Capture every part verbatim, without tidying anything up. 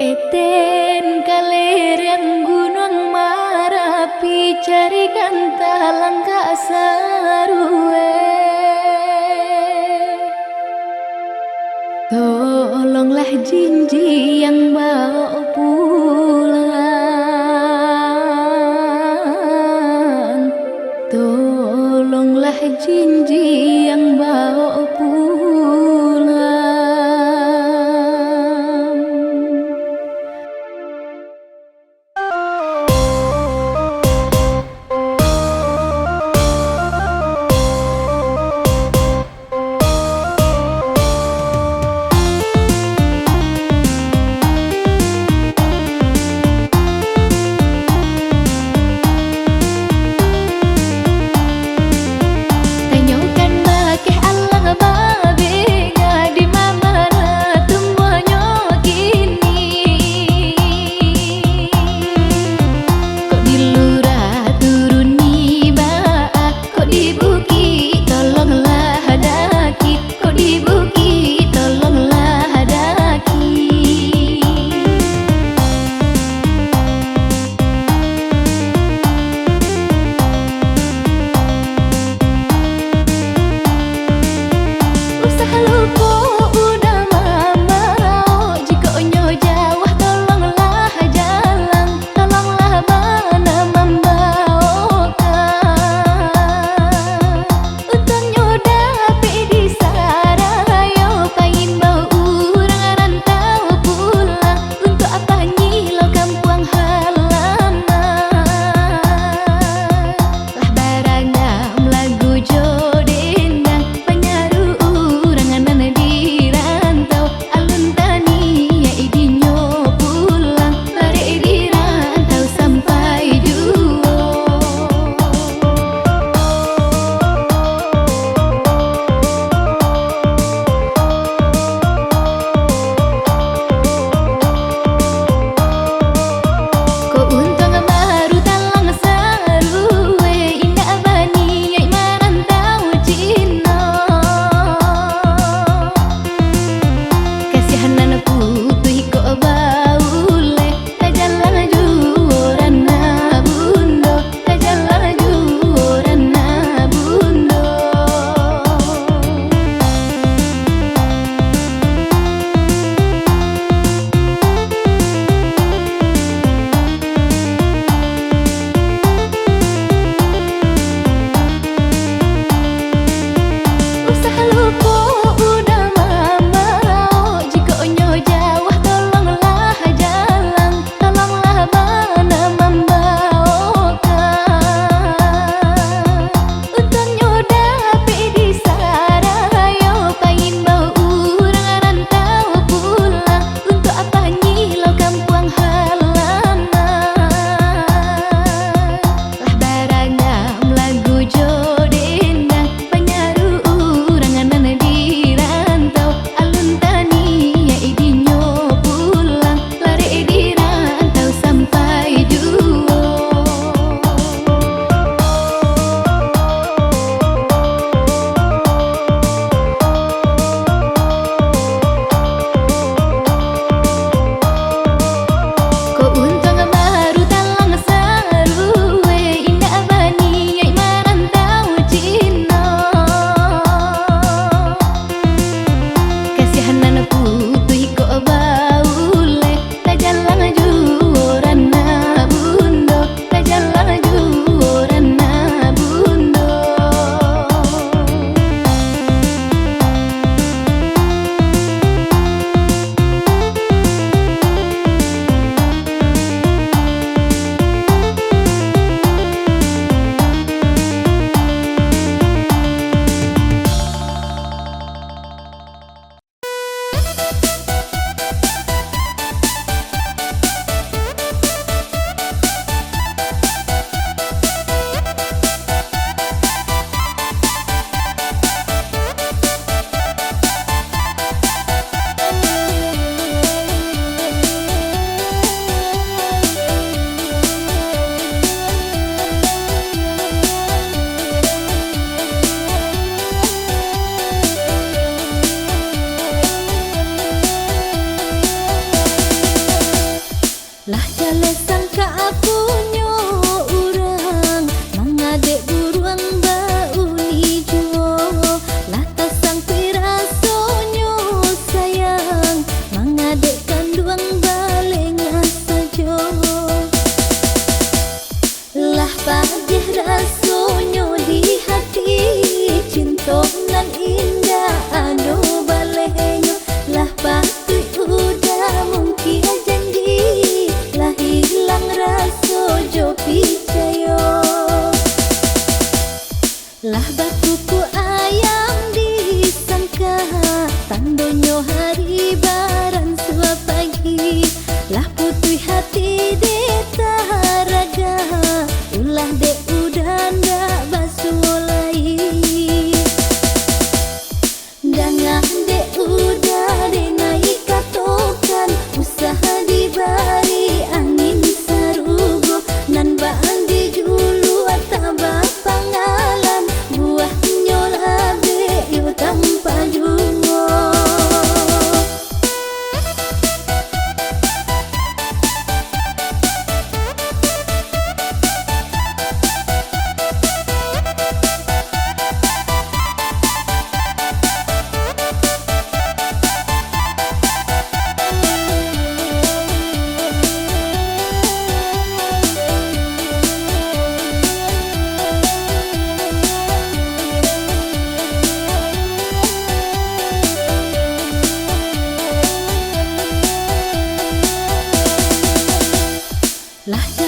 Eten ka lereng Gunuang Marapi, carikan talangkah saruwe. Tolonglah jinjiang baok pulang, tolonglah jinjiang baok pulang.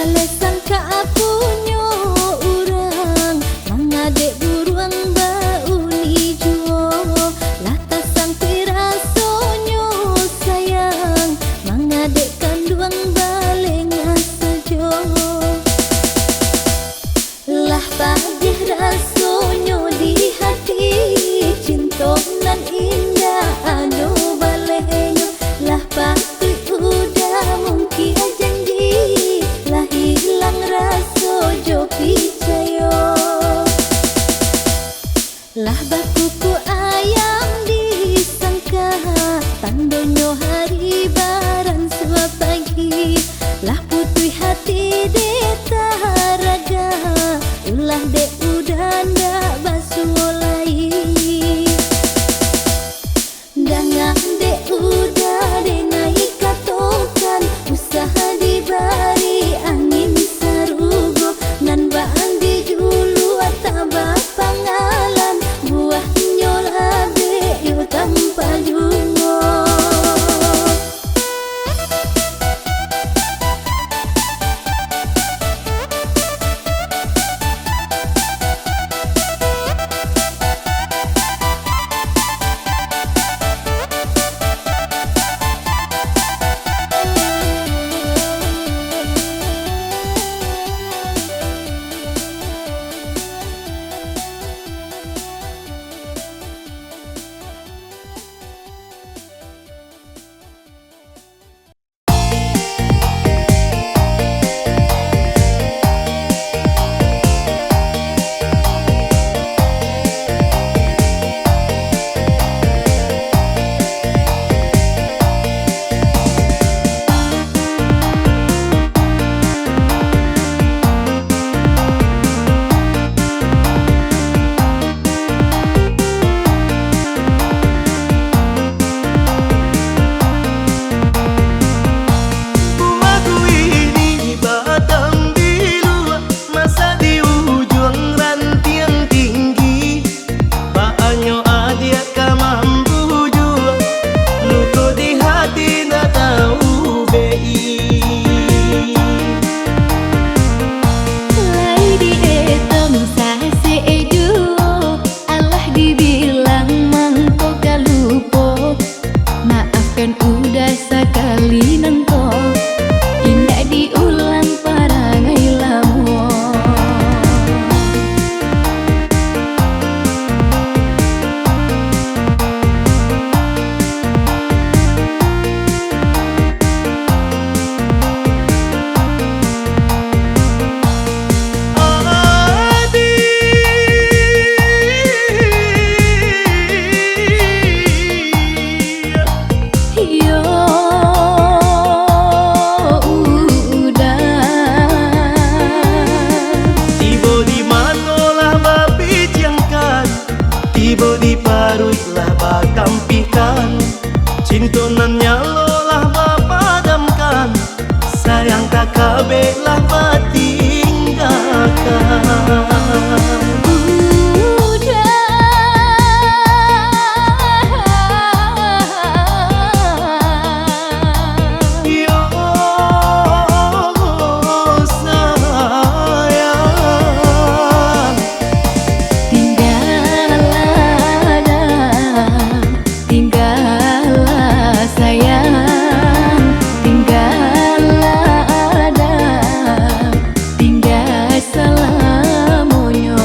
Aleh sangka apunyo urang, mangadek buruang bauni juo. Lah tasangkuik rasonyo sayang, mangadek kanduang balengah sajo. Lah padih rasonyo di hati, cinto nan indak ado balehnyo. Lah patuik udah mungkia janji, lah ilang raso jo picayo. Lah bakuku ayam di sangka, tandonyo hari baransua pagi. Lah putuih hati dek taraga, ulah dek udan dak basuo lai. Danga dek udah denai katokan, usah dibari angin sarugo. Nan bak di juluah tak bapangalan, buahnyo labek iyo tampa juo. Buah kuini batang biluak, masak di ujuang rantiang tinggi. Baanyo adiak ka mambujuak, luko di hati ndak taubei. Lai dietong sasek juo, alah dibilang mangko ka lupo. Maafkan udah sakali nangko, indak diulang parangai lamo. Iyo, udah. Tibo di mato lah bapiciangkan, tibo di paruik lah bakampihkan, cinto nan nyalo lah bapadamkan. Sayang takabek lah batinggakan. Udah. Yo, sayang. Tinggallah dah. Tinggallah sayang, tinggallah dah, tingga salamonyo.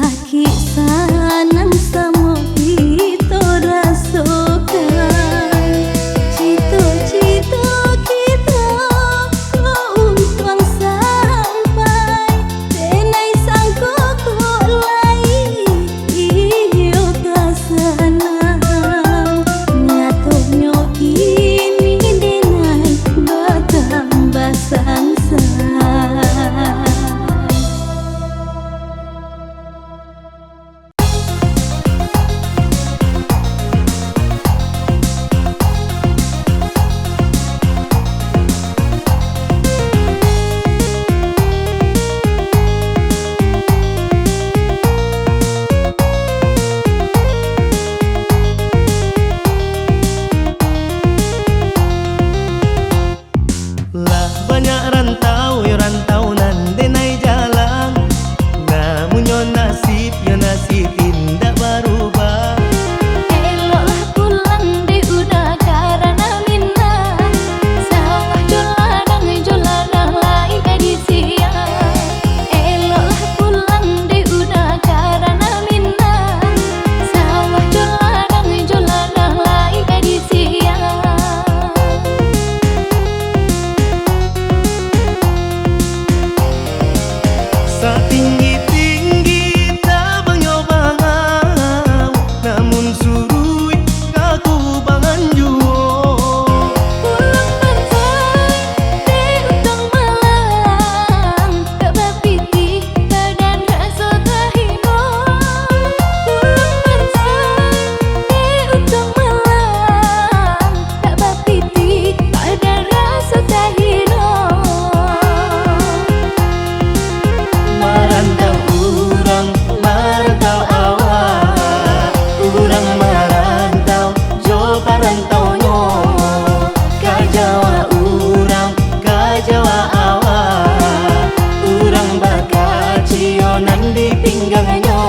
Sakik sanang samo kito rasokan, cito-cito kito ko untuang sampai, denai sangko ko lai iyo ka sanang. Nyatonyo kini denai batambah sangsa. Lah banyak rantau, yo rantau nan denai jalang. Namunnyo nasib, yo nasib indak barubah. Eloklah pulang dek Uda karano minang. Sawah jo ladang, jo ladang lai ka disiang. Eloklah pulang dek Uda karano minang. Sawah jo ladang, jo ladang lai ka disiang. Satinggi-tinggi tabangnyo bangau, namun suruik ka kubangan juo. Pulang bantai dek utang malang, tak bapitih badan raso tahino. Pulang bantai dek utang malang, tak bapitih badan raso tahino. Marantau urang, marantau awak, urang marantau jo parantaunyo. Ka Jawa urang, ka Jawa awak, urang bakacio nan di pinggangnyo.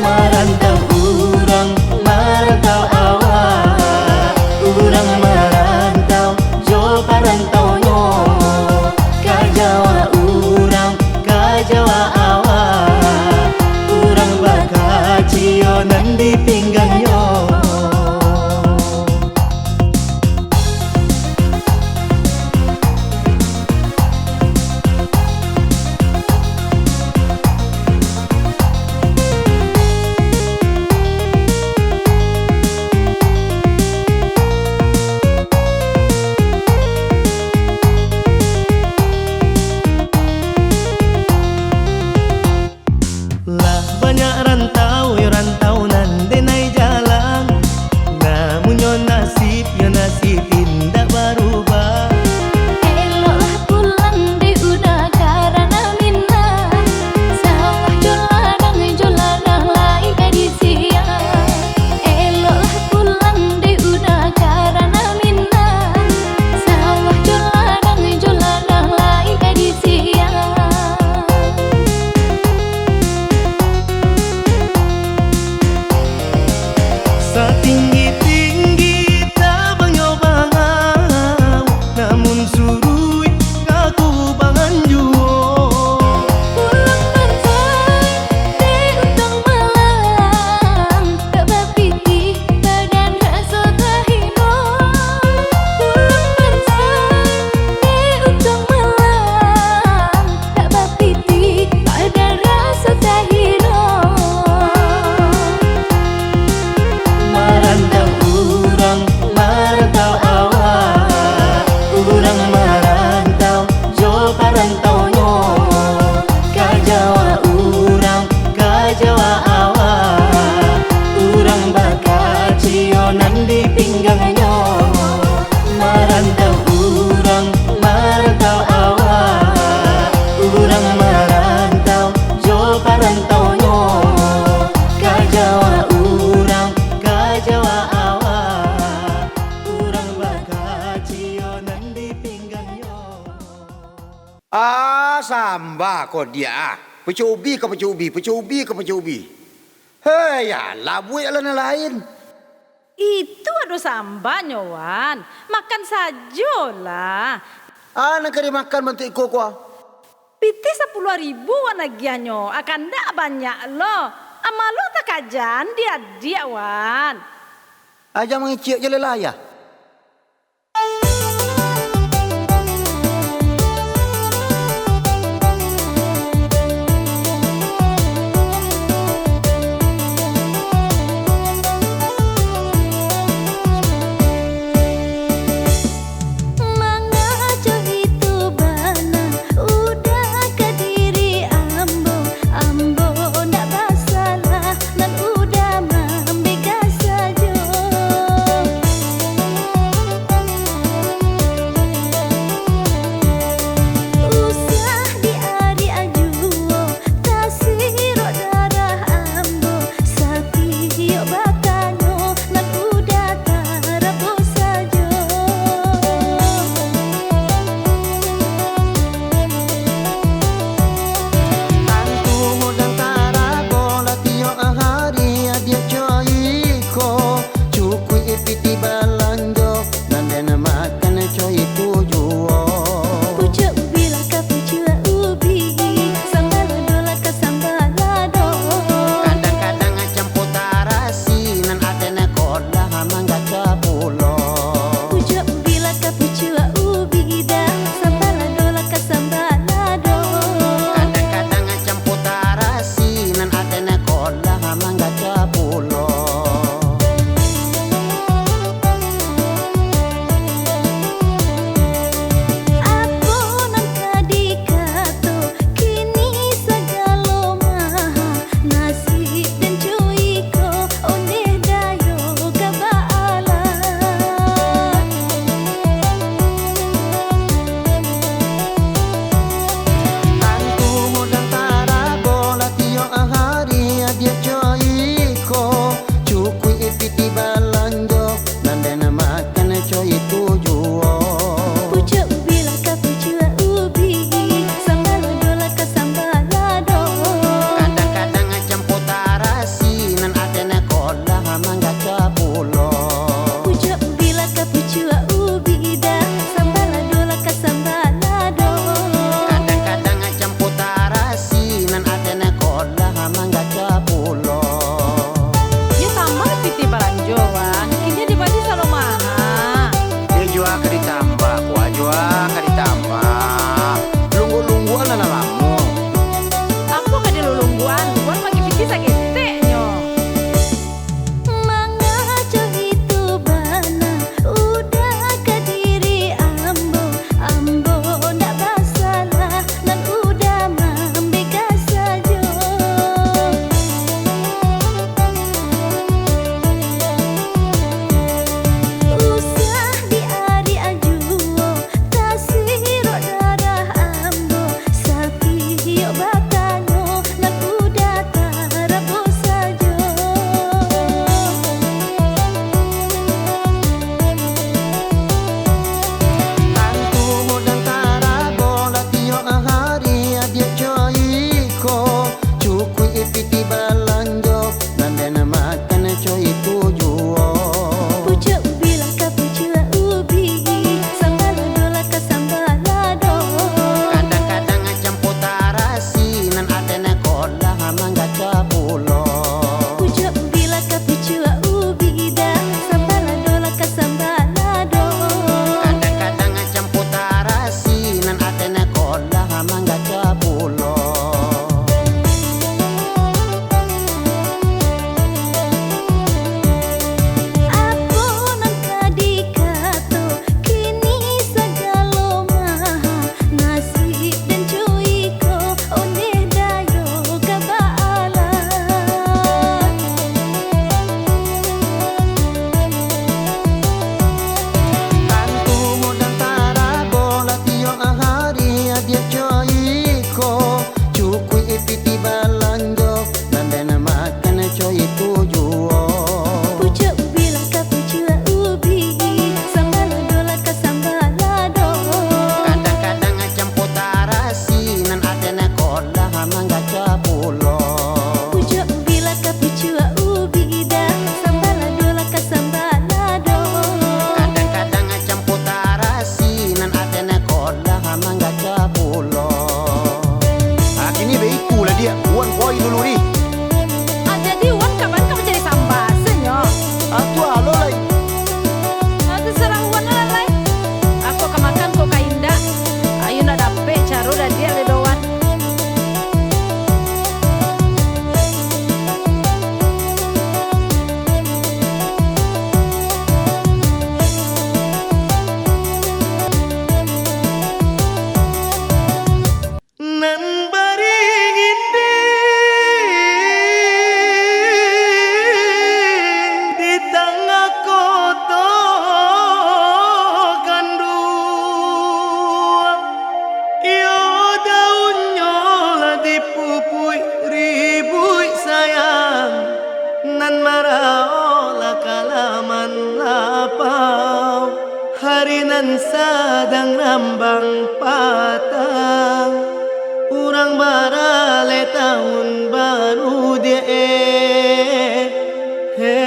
Marantau urang, marantau awak, urang marantau jo parantaunyo. Ka Jawa urang, ka Jawa awak, urang bakacio nan di pinggangnyo. Lah banyak rantau, yo rantau nan denai jalang. Namunnyo nasib, yo nasib indak barubah. Eloklah pulang dek Uda karano minang. Sawah jo ladang, jo ladang lai ka disiang. Eloklah pulang dek Uda karano minang. Sawah jo ladang, jo ladang lai ka disiang. Satinggi-tinggi tabangnyo bangau, namun suruik ka kubangan juo. Pulang bantai dek utang malang, tak bapitih badan raso tahino. Pulang bantai dek utang malang, tak bapitih badan raso tahino. Marantau urang, marantau awak, urang marantau jo parantaunyo. Ka Jawa urang, ka Jawa awak, urang bakacio nan di pinggangnyo. Marantau urang, marantau awak, urang marantau jo parantaunyo. Ka Jawa urang, ka Jawa awak, urang bakacio nan di pinggangnyo. Ah, samba ko dia, ah. Pacubi ka pacubi, pacubi ka pacubi. Hei, alah, buek lah nan lain. Itu ado sambanyo, Wan. Makan sajolah. Ah, nan ka dimakan bantuak iko ko, ah. Pitih sapuluah ribu wan agiahnyo, a kandak banyak lo. Amalo takajan di adiak wan. Aja mangiciak je lelah, Ayah. Mangaco itu bana, udah ka diri ambo, ambo ndak basalah, nan udah mambega sajo. Usah diariak juo, tasirok darah ambo, satiok batanyo, nan udah tarabo sajo. Tantu dan tarabo lah tiok hari, adiak coi ko, cukuik pitih balanjo, nan den makan coi tu juo. Pucuak ubi lah ka pucuak ubi, sambalado lah ka sambalado. Kadang-kadang campur tarasi, nan aden ko lah manggaca pulo. Pucuak ubi lah ka pucuak ubi dah, sambalado lah ka sambalado. Kadang-kadang campur tarasi, nan aden ko lah manggaca pulo. Apo nan ka dikato, kini sagalo maha, nasib den coi ko, ondeh dayo ka baalah. Tantu modang tarabo lah tiok hari, adiak coi ko, cukuik pitih balanjo, nan den makan coi tu juo. Pucuak ubi lah ka pucuak ubi, sambalado lah ka sambalado. Kadang-kadang campur tarasi, nan aden ko lah manggaca pulo. Pucuak ubi lah ka pucuak ubi dah, sambalado lah ka sambalado. Kadang-kadang campur tarasi, nan aden ko lah manggaca pulo. Yo tambah pitih balanjo, wan. Kini dibali salo maha. Yo jua ka ditambah, kuah jua ka ditambah. Lungguak-lungguak lah lamo. Apo ka dilulungguan? Wan bagi pitih saketeknyo. Mangaco itu bana, udah ka diri ambo, ambo ndak basalah, nan udah mambega sajo. Usah diariak juo, tasirok darah ambo, satiok batanyo, nan udah tarabo sajo. Tantu dan tarabo lah tiok hari, adiak coi ko, cukuik pitih balanjo, nan den makan coi tu juo. Pucuak ubi lah ka pucuak ubi, sambalado lah ka sambalado. Kadang-kadang campur tarasi, nan aden ko lah manggaca pulo. Pucuak ubi lah ka pucuak ubi dah, sambalado lah ka sambalado. Kadang-kadang campur tarasi, nan aden ko lah manggaca pulo. nan sadang rambang patang, urang baralek tahun baru diak e. He,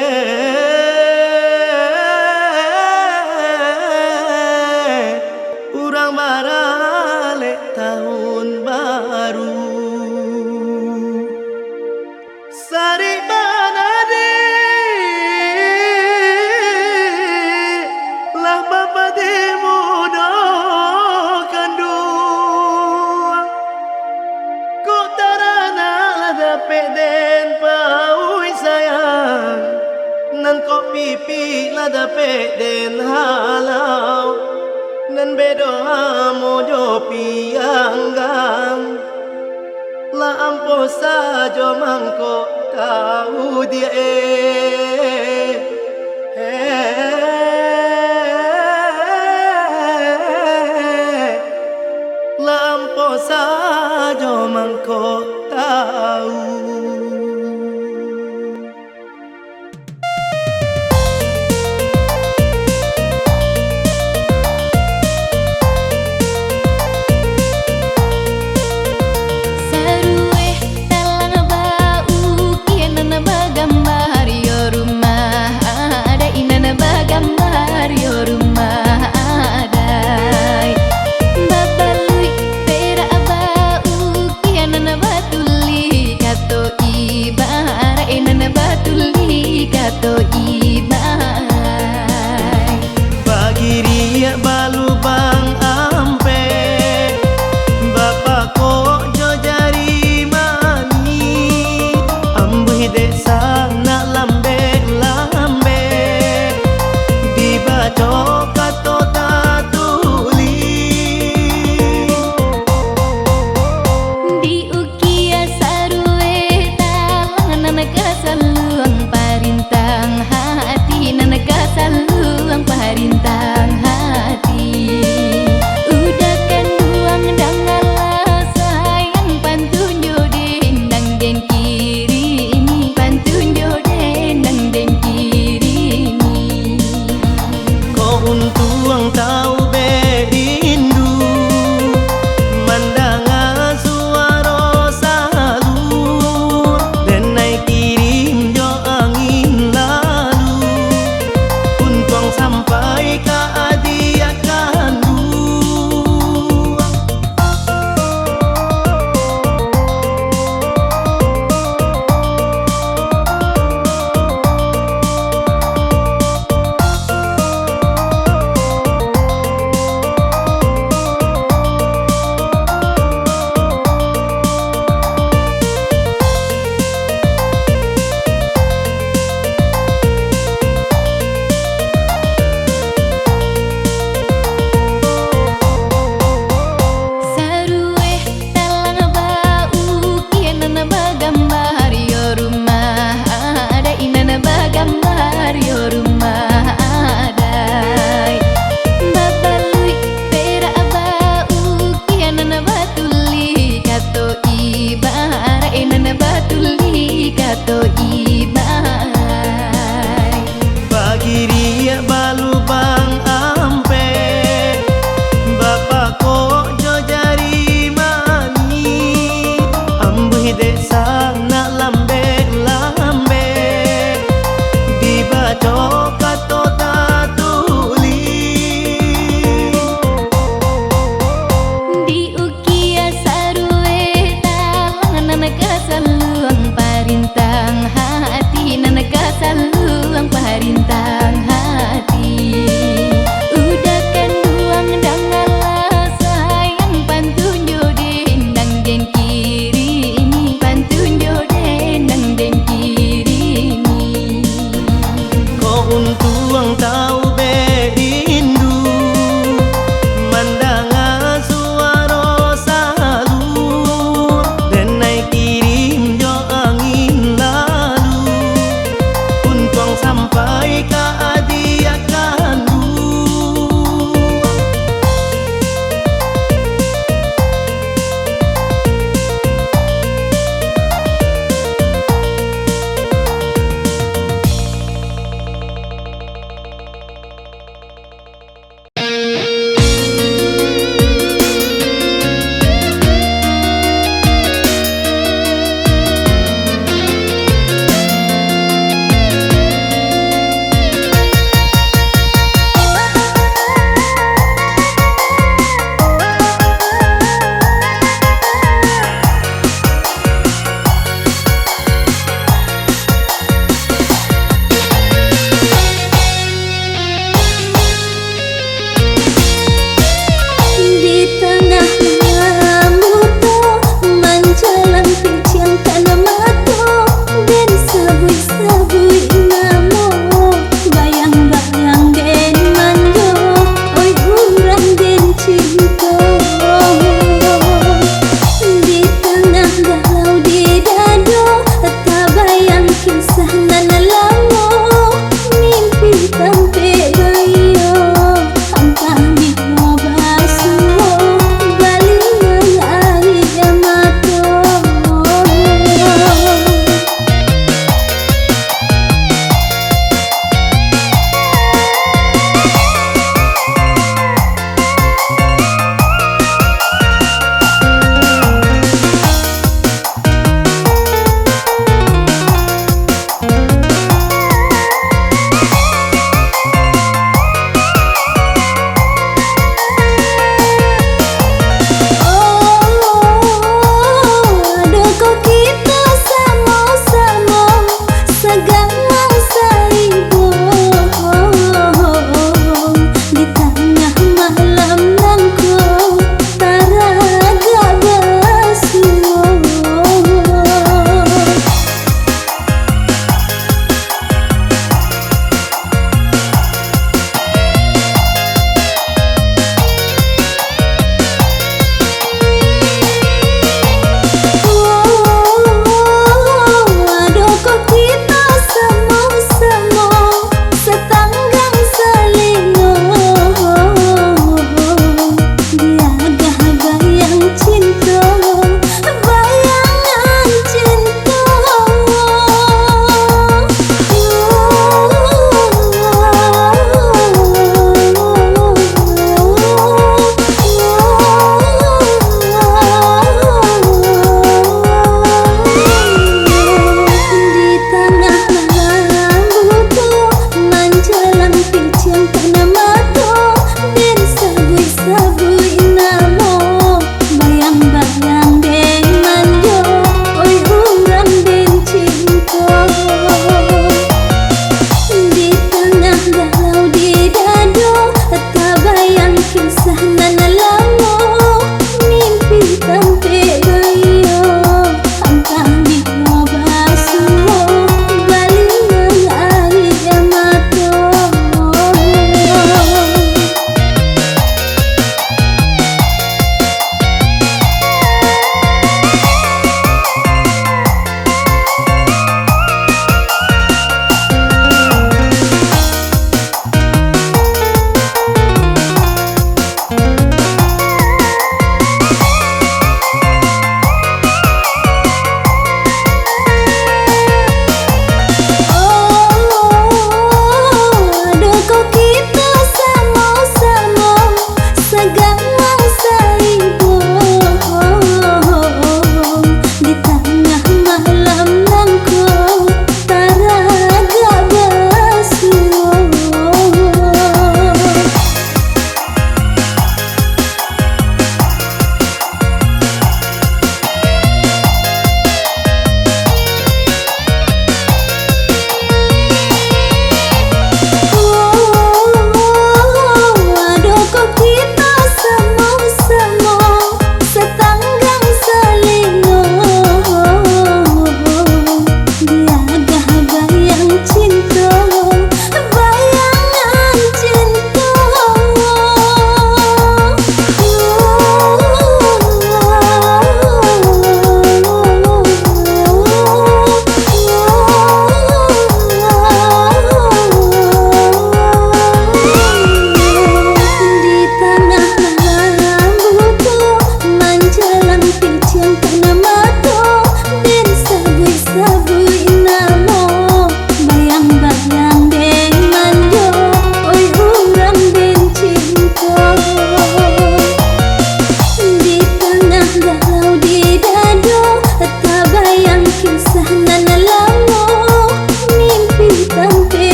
urang baralek tahun baru. Sarik bana dek, lah bapadeh mudo kanduang. Kok taranak lah dapek den pauih sayang, nan kok pipik lah dapek den halau, nan bedo amo jo pianggang. Lah ampo sajo mangko tau diak e. Lah ampo sajo mangko